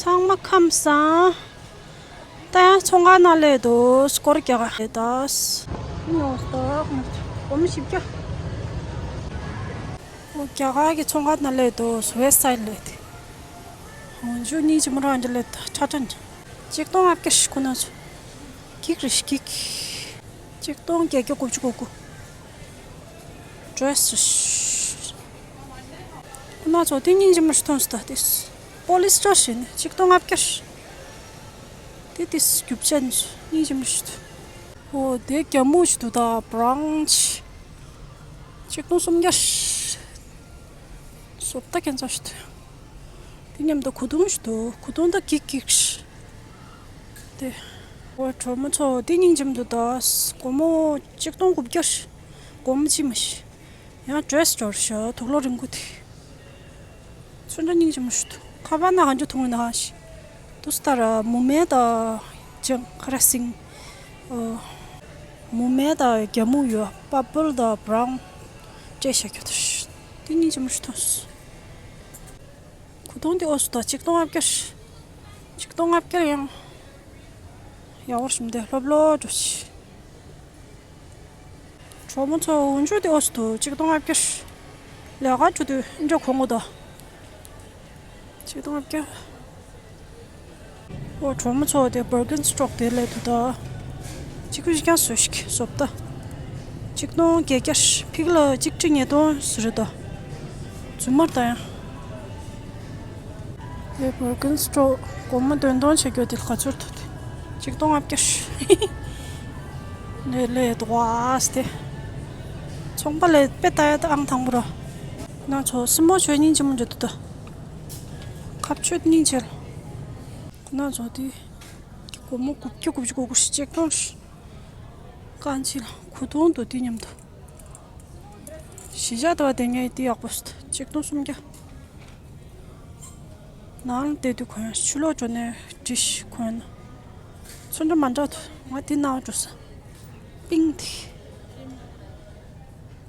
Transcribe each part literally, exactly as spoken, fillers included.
ཚང་མ་ཁམས་བཟང་། ད་ཡང་ཚོང་ཁང་ནང་སླེབས་འདུག་སྐོར་རྒྱག་ག་སླེབས་ད། ཉོ་སྟག་སྒོར་མོ་བཞི་བརྒྱ། འོ་རྒྱ་གར་གྱི་ཚོང་ཁང་ནང་སླེབས་འདུག West Side སླེབས་ཏེ། འོ་འཇུ་སྙིང་རྗེ་མོ་རང་འདྲ་སླེབས་ད་ཁྲ་ཁྲ་འདྲ། ཆིག་སྟོང་ལྔ་བརྒྱ་ཞིག་ཁོ་ན་ཚོ། གིག་རེ་ཞིག་གིག་ཆིག་སྟོང་བརྒྱད་བརྒྱ་དགུ་བཅུ་གོ་དགུ། Dress རེ་ཞིག་ཁོ་ན་ཚོ་དེ་སྙིང་རྗེ་མོ་ཞིག་མཐོང་སོང་ད་དེ། Polyester ཞིག་ནི་ཆིག་སྟོང་ལྔ་བརྒྱ་ཞིག་དེ་དེ་རྒྱུ་ཆ་ནི་སྙིང་རྗེ་མོ་ཞིག་འདུག་འོ་དེ་རྒྱ་སྨུག་ཞིག་འདུག་ད་brown ཞིག་ཆིག་སྟོང་སུམ་བརྒྱ་ཞིག་བཟོ་ལྟ་ཁྱད་མཚར་ཞིག་འདུག་དེ་མཉམ་དུ་གོས་ཐུང་ཞིག་འདུག་གོས་ཐུང་ད་གིག་གིག་ཞིག་དེ། འོ་གྲོགས་མོ་ཚོ་དེ་སྙིང་རྗེ་མོ་འདུག་ད་སྒོར་མོ་ཆིག་སྟོང་དགུ་བརྒྱ་ཞིག་སྒོར་མོ་གཅིག་མ་ཞིག་ཡང་dress འབྱོར་ཤག་དུག་ལོག་རིང་པོ་དེ། ཚོན་ཁྲ་སྙིང་རྗེ་མོ་ཞིག་འདུག་ཁ་པར་ནང་གང་ཅི་འཐུང་ཡོད་ན་ཧ་ཤི། དུ་སྟར་མུ་མེ་དང་ཅང་ཁ་ར་སིང་། མུ་མེ་དང་རྒྱ་སྨུག་ཡོད་purple དང་brown སྤྲད་བཞག་རྒྱུ་དུ་ཤི། དེ་སྙིང་རྗེ་མོ་ཞིག་འདུག་གོས་ཐུང་དེ་ཨོ་སུ་དང་ཆིག་སྟོང་ལྔ་བརྒྱ་ཞིག་ཆིག་སྟོང་ལྔ་བརྒྱ་ཡང་ཡག་པོ་ཞིག་མི་འདུག་ལྷོབ་ལྷོབ་འགྲོ་ཤི། གྲོགས་མོ་ཚོ་འོ་འཇུ་དེ་ཨོ་སུ་དུ་ཆིག་སྟོང་ལྔ་བརྒྱ་ཞིག་ལས་ཀ་འགྲོ་དུས་འགྲོ་གོང་གོ་ད། ཆིག་སྟོང་ལྔ་བརྒྱ། ཨོ་གྲོགས་མོ་ཚོ་དེ་Birkenstock དེ་ལས་དུ་ད། གཅིག་པུ་ཞིག་ཀྱང་བཟོས་ཤིག་བཟོ་ལྟ། ཆིག་སྟོང་བརྒྱད་བརྒྱ་ཕིག་ལ་གཅིག་ཁྲི་ཉིས་སྟོང་ཟེར་རེད་ད། རྫུན་མར་ད་ཡང་། དེ་Birkenstock སྒོར་མོ་བདུན་སྟོང་བྱེད་རྒྱུ་དེ་ག་ཚོད་ཐུབ་དེ། ཆིག་སྟོང་ལྔ་བརྒྱ། ལས་ལས་དུ་བ་སྟེ། ཚོང་པ་ལས་དཔེ་ལྟ་ཡ་ད་ཨང་དང་པོ་ར། ཁོ་ན་ཚོ་སྲིན་མོ་ཆོས་སྙིང་རྗེ་མོ་འདྲ་འདུག་ད། ཁ་ཆོས་སྙིང་རྗེ་ལ། ཁོ་ན་ཚོ་དེ། སྒོར་མོ་དགུ་བརྒྱ་དགུ་བཅུ་གོ་དགུ་ཞིག་ཆིག་སྟོང་ཞིག་རྐང་ཕྱི་ལ་གོས་ཐུང་དུ་དེ་མཉམ་དུ། གཞིས་ཆགས་དུ་བ་དེ་ངས་དེ་ཡག་པོ་ཞིག་ཆིག་སྟོང་སུམ་བརྒྱ། ནང་ལ་བསྡད་དུས་གོན་ཕྱི་ལོགས་འགྲོ་ནས་འདྲིས་གོན། ཚོན་ཁྲ་མ་འདྲ་དུ་ང་དེ་ནང་འགྲོ་ས། པིང་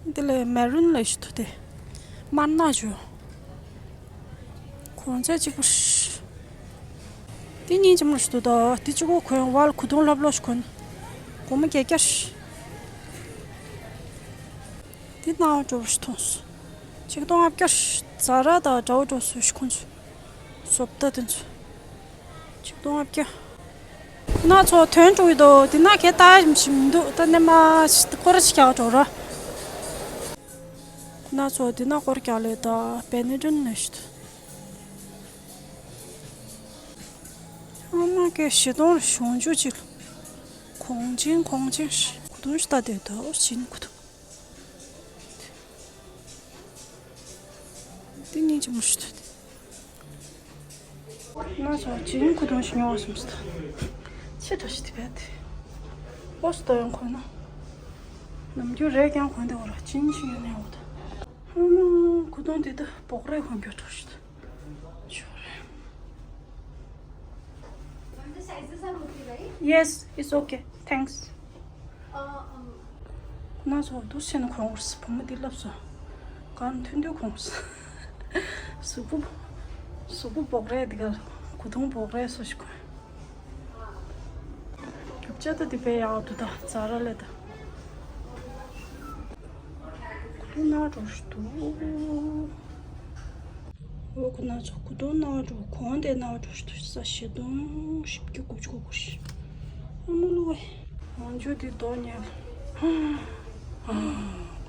དེ། དེ་ལས་maroon ལས་ཞིག་ཐུ་དེ། དམར་ནག་བྱོས། གོང་ཚད་གཅིག་པུ། དེ་སྙིང་རྗེ་མོ་ཞིག་འདུག་ད་དེ་གཅིག་པུ་གོན་ཝལ་གོས་ཐུང་ལྷབ་ལྷོབ་ཞིག་གོན། སྒོར་མོ་བརྒྱད་བརྒྱ་ཞིག་དེ་ནང་འགྲོ་བ་ཞིག་མཐོང་སོང་། ཆིག་སྟོང་ལྔ་བརྒྱ་ཞིག Zara དང་འདྲ་བོ་འགྲོ་སོང་ཞིག་ཁོང་ཚོ། བཟོ་ལྟ་དེ་ཚོ། ཆིག་སྟོང་ལྔ་བརྒྱ། ཁོ་ན་ཚོ་ཐོན་འགྲོ་གི་འདུག་དེ་ན་གས་ལྟ་ཞིམ་མི་འདུག་ད་ནས་མ་སྐོར་ཞིག་རྒྱག་འགྲོ་ར། ཁོ་ན་ཚོ་དེ་ན་སྐོར་རྒྱག་ལས་ད་Benetton ལས་ཤི། ཨ་མ་གས་བཞི་སྟོང་རེ་གཞུང་ཆུ་ཅིག་གོང་ཆེན་གོང་ཆེན་གོ་དུང་ཞིག་ལྟ་དེ་འདུག་ཕྱིན་གོ་དུང་། དེ་སྙིང་རྗེ་མོ་ཞིག་འདུག་ང་ཚོ་ཇིན་གོས་ཐུང་ཞིག་ཉོ་བ་སོང་ཟེར། ཆེ་དྲགས་ཤིག་དེ་བས་དེ། ཨོ་སི་ཏོ་ཡང་གོན་ན། ནམ་རྒྱུན་རས་ཀྱང་གོན་དེ་འོ་ར་ཇིན་ཞིག་ཡོད་ནས་འོ་ད། ཧ་ན་གོས་ཐུང་དེ་ད་སྦོག་རས་གོན་རྒྱུ་དྲགས་ཤིག་ད། ཆོ་རེ། Yes, it's okay. Thanks. ཁོ་ན་ཚོ་འདུག་སེ་ནས་གོན་དགོས་རེད། བུ་མོ་འདི་ལབ་སོང་། གང་ཐུན་དུ་གོན་དགོས་རེད། གཟུགས་པོ། གཟུགས་པོ་སྦོག་རས་འདི་ག་གོས་ཐུང་སྦོག་རས་སོ་ཞིག་གོན། རྒྱུ་ཆ་ད་འདི་དཔེ་ཡག་འདུག་ད་Zara ལས་ད། ཁོ་ན་འགྲོ་ཞིག་འདུག་འོ་ཁོ་ན་ཚོ་གོས་ཐུང་ནང་འགྲོ་གོན་དེ་ནང་འགྲོ་ཞིག་འདུག་ས་བཞི་སྟོང་བཞི་བརྒྱ་དགུ་བཅུ་གོ་དགུ་ཞིག་ཨ་མ་ལོ་ཝེ། ཨོ་འཇུ་དེ་དོ་ཉལ། ཨོ་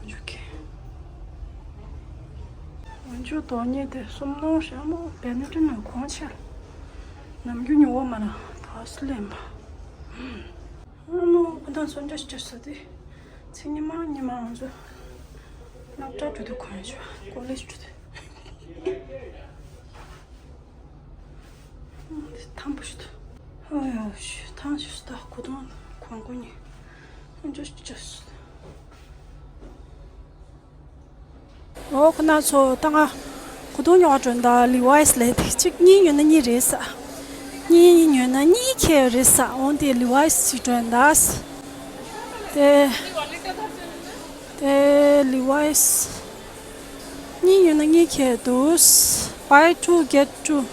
འཇུ་ཁེ། ཨོ་འཇུ་དོ་ཉལ་དེ་སུམ་སྟོང་ཞིག་ཨ་མ་Benetton ནང་གོང་ཆེ། ནམ་རྒྱུན་ཉོ་བ་མ་ར་ད་སུ་ལེན་པ། ཨ་མ་ཁོ་ཐང་སོན་འདྲ་ཞིག་ཅོ་ས་དེ། ཚེ་ཉི་མ་ཉི་མ་ང་ཚོ་སློབ་གྲྭ་འགྲོ་དུས་གོན་ཆོག་ཀོ་ལེཇ་འགྲོ་དུས། ཐང་པོ་ཞིག་འདུག་ཨ་ཡོ་ཞུ་ཐང་ཞིག་སྟག་གོ་དོང་གོན་གོ་ཉེ། ཨ་འཇོ་ཅི་ཅོ་སུ། འོ་ཁོ་ན་ཚོ་ད་ང་གོ་དོང་ཉོ་བ་འགྲོ་ད་Levi's ལས་དེ་གཅིག་གཉིས་ཉོས་ན་གཉིས་རེད་ས། གཉིས་ཉོས་ན་གཉིས་ཁེ་རེད་ས། འོ་དེ་Levi's ཞིག་འགྲོ་ད་ས། དེ། དེ་Levi's གཉིས་ཉོས་ན་གཉིས་ཁེ་འདུག Buy two get two།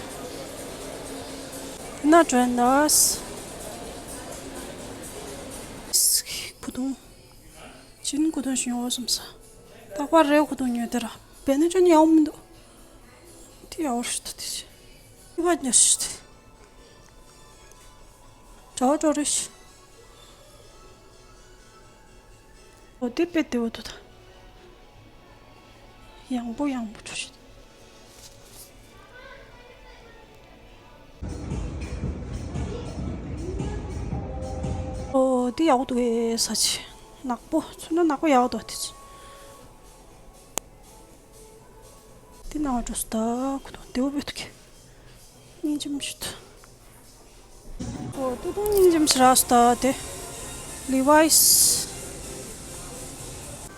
ན་འགྲོ་ཡིན་ད། ཁུ་ཐུང་། ཅིན་ཁུ་ཐུང་ཞིག་ཉོ་བསམ་ས། རྟག་པར་རེ་ཁུ་ཐུང་ཉོས་དེ་ར། བེ་ནི་ཅོན་ཡག་མི་འདུག་དེ་ཡག་རེད་ད་དེ། ཁྱི་བ་ཉོས་ཤི་དེ། ཇའོ་ཇོ་རེ་ཤི། འོ་དེ་དཔེ་བདེ་བོ་འདུག་ད། ཡང་པོ་ཡང་པོ་འགྲོ་ཤི། འོ་དེ་ཡག་པོ་འདུག་ཨེ་ས་ཆེ། ནག་པོ་ཚོན་ཁྲ་ནག་པོ་ཡག་པོ་འདུག་དེ་ཆེ། དེ་ནང་འགྲོ་སོང་ད་ཁུ་ཐུང་བདེ་བོ་བོད་ཀྱི། སྙིང་རྗེ་མི་ཞིག་འདུག་འོ་ཏུ་ཏུ་སྙིང་རྗེ་མི་ཞིག་རག་སོང་ད་དེ། ལི་ཝའི་སི།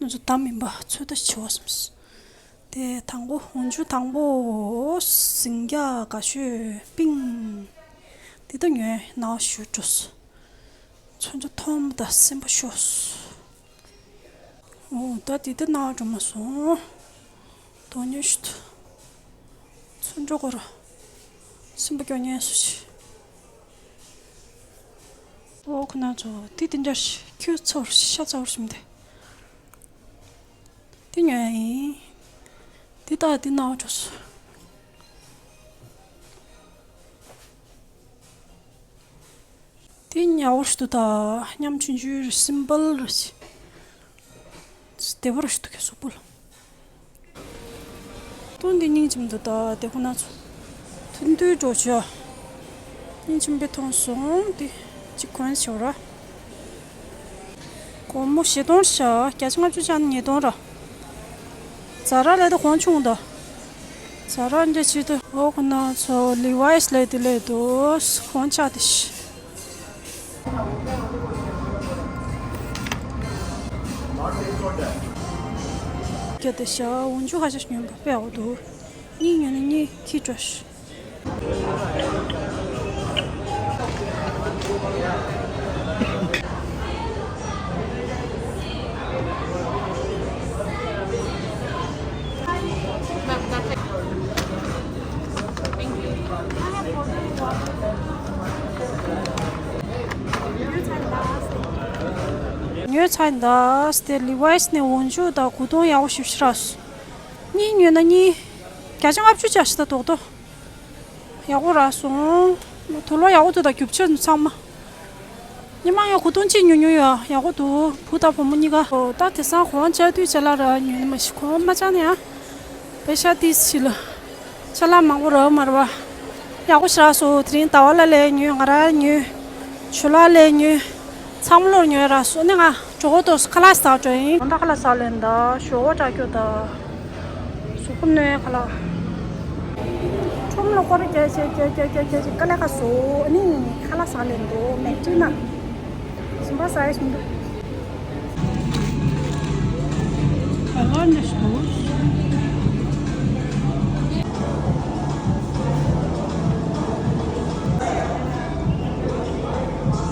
ང་ཚོ་ད་མིན་པ་ཚོད་ལྟ་བྱེད་བ་སོང་། དེ་དང་པོ་འོན་ཆུ་དང་པོ་ཟིང་རྒྱ་དགའ་ཤོས་པིང་། དེ་ད་ཉོས་ནག་ཞུ་འགྲོ་སོང་། ཚོན་ཁྲ་མཐོན་པོ་དང་སིམ་པོ་ཤོས། འོ་ད་དེ་ད་ནག་འགྲོ་མ་སོང་། དོ་ཉོས་ཤུ་ད། ཚོན་ཁྲ་ཁོ་ར། སིམ་པོ་སྐྱོ་ཉན་སུ་ཞིག་འོ་ཁོ་ན་ཚོ་དེ་དེ་འདྲ་ཞིག་ཁྱོད་ཚོར་ཤ་ཚ་བར་ཞིམ་དེ། དེ་ཉོས་ཡིན། དེ་ད་དེ་ནག་འགྲོ་སོང་། དེ་ཉག་འོ་ཞིག་ཏུ་ད་ཉམ་ཆུང་ཆུང་སིམ་པལ་ར་ཞིག་བདེ་བོ་ར་ཞིག་ཏུ་ཁེ་སོ་པོ་ལ། ཏུ་འདི་སྙིང་རྗེ་མི་འདུག་ད་དེ་ཁོ་ན་ཚོ། ཐུན་ཐུན་འགྲོ་ཆོག་སྙིང་རྗེ་མི་ཐོང་སོང་དེ་གཅིག་གོན་ཆོག་ར། སྒོར་མོ་བཞི་སྟོང་བཞག་བརྒྱ་ཆ་ལྔ་བཅུ་ཆག་ཉིས་སྟོང་ར། ཛ་ར་ལས་ད་གོང་ཆུང་ད། ཛ་ར་འདྲ་ཆེ་ད། འོ་ཁོ་ན་ཚོ་ལི་ཝའི་སི་ལས་དེ་ལས་དུ་གོང་ཆག་དེ་ཤི། རྒྱ་དེ་ཤ་འོན་ཆུ་ཁ་ཤས་ཉོན་པ་དཔེ་ཡག་འདུག་གཉིས་ཉོས་ན་གཉིས་ཁྱི་འགྲོ་ཤི། ཉོས་ཚར་ཡིན་ད། དེ་ལི་ཝའི་སི་ནས་འོན་ཆུ་དང་གོས་ཐུང་ཡག་པོ་ཞིག་ཤི་རག་སོང་། གཉིས་ཉོས་ན་གཉིས། བརྒྱ་ཆ་ལྔ་བཅུ་ཆག་ཤི་ད་དོག་དོག་ཡག་པོ་རག་སོང་། དུག་ལོག་ཡག་པོ་འདུག་ད་རྒྱུ་ཆ་ཚང་མ། སྔོན་མ་ཡང་གོས་ཐུང་གཅིག་ཉོས་ཉོས་ཡ་ཡག་པོ་འདུག་བུ་དང་བུ་མོ་གཉིས་ཀ་འོ་ད་དེང་སང་གོང་ཅག་དུས་ཅ་ལག་ར་ཉོས་ནི་མ་ཤི་གོང་མ་ཅག་ནི་ཡ། པེ་ཤ་ཏིས་ཤི་ལ། ཅ་ལག་མང་པོ་རག་མ་རེད་པ། ཡག་པོ་ཞིག་རག་སོང་། དེ་རིང་ཟླ་བ་ལགས་ལས་ཉོས། ང་རང་ཉོས། ཇོ་ལགས་ལས་ཉོས། ཚང་མ་ལོར་ཉོས་རག་སོང་། ནི་ང་གྲོད་ཁོག་ལྟོགས་སོང་། ཁ་ལག་ཟ་འགྲོ་ཡིན། ད་ཁ་ལག་ཟ་ལེན་ད་ཞོགས་པ་སྐྲག་སྐྱོ་ད། གཟུགས་པོ་གནོད་ཁ་ལག་ཁྲོམ་ལ་སྐོར་རྒྱག་བྱས་རྒྱག་རྒྱག་རྒྱག་རྒྱག་ཅིག་དཀའ་ལས་ཁག་སོང་། ཨ་ནི་ཁ་ལག་ཟ་ལེན་འདུག་མེག་ཌི་ན། ཞིམ་པ་ཟ་ཡ་ཞིམ་འདུག་ག་བ་འདི་ཞིག་འདུག